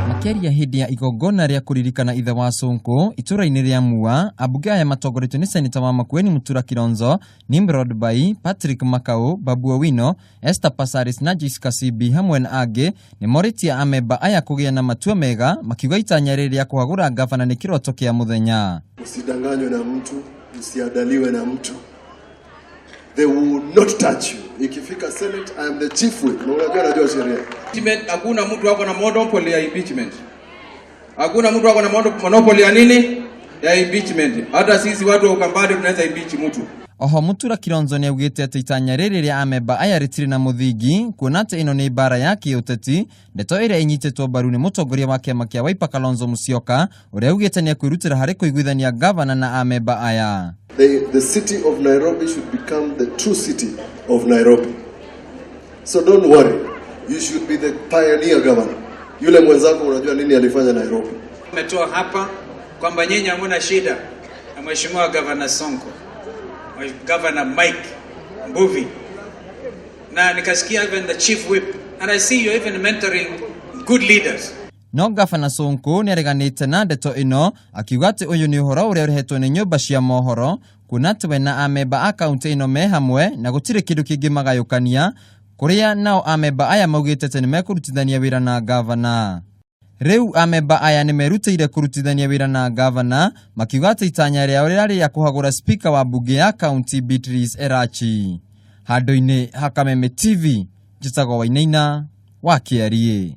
Makĩaria hĩndĩ ya igongona rĩa kũririkana ithe wa Sonko itũra-inĩ rĩa Mua, ambunge aya matongoretio nĩ seneta wa Makueni Mutura Kilonzo, Nimrod Bai, Patrick Makau, Babu Owino, Esther Passaris na Joyce Kasibi hamwe na angĩ nĩ morĩtie amemba aya kũgĩa na matua mega makiuga itanya rĩrĩ rĩa kũhagũra ngavana nĩ kĩroto kĩa mũthenya. Usidanganywe na mtu, usiadaliwe na mtu. They will not touch you. Ikifika Senate, I am the chief whip. Na unajua najua sheria. Impeachment, hakuna mtu ako na monopoly ya impeachment. Hakuna mtu ako na monopoly ya nini? Ya impeachment. Hata sisi watu wa Ukambani tunaweza impeach mtu. Oho Mutura Kilonzo nĩ augĩte atĩ itanya rĩrĩ rĩa amemba aya rĩtirĩ na mũthingi kuona atĩ ĩno nĩ mbara ya kĩũteti, ndeto ĩrĩa ĩnyitĩtwo mbaru nĩ mũtongoria wa kĩama kĩa Wiper Kalonzo Musyoka ũrĩa augĩte nĩ ekwĩrutĩra harĩ kũiguithania ngavana na amemba aya. The city of Nairobi should become the true city of Nairobi. So don't worry. You should be the pioneer governor. Yule mwenzako unajua nini alifanya Nairobi. Umetoa hapa kwamba nyinyi hamuna shida na Mheshimiwa Governor Sonko, Governor Mike Mbuvi, na nikasikia even the chief whip, and I see you're even mentoring good leaders. No Gavana Sonko nĩ areganĩte na ndeto ĩno akiuga atĩ ũyũ nĩ ũhoro ũrĩa ũrehetwo nĩ nyũmba cia mohoro kuona atĩ we na amemba a kaunti ĩno me hamwe na gũtirĩ kĩndũ kĩngĩmagayũkania, kũrĩa nao amemba aya maugĩte atĩ nĩ mekũrutithania wĩra na gavana. Rĩu amemba aya nĩ merutĩire kũrutithania wĩra na gavana makiuga atĩ itanya rĩao rĩrarĩ rĩa kũhagũra spika wa mbunge ya kaunti Beatrice Elachi. Handũ-inĩ ha Kameme TV, njĩtagwo Wainaina wa Kĩariĩ.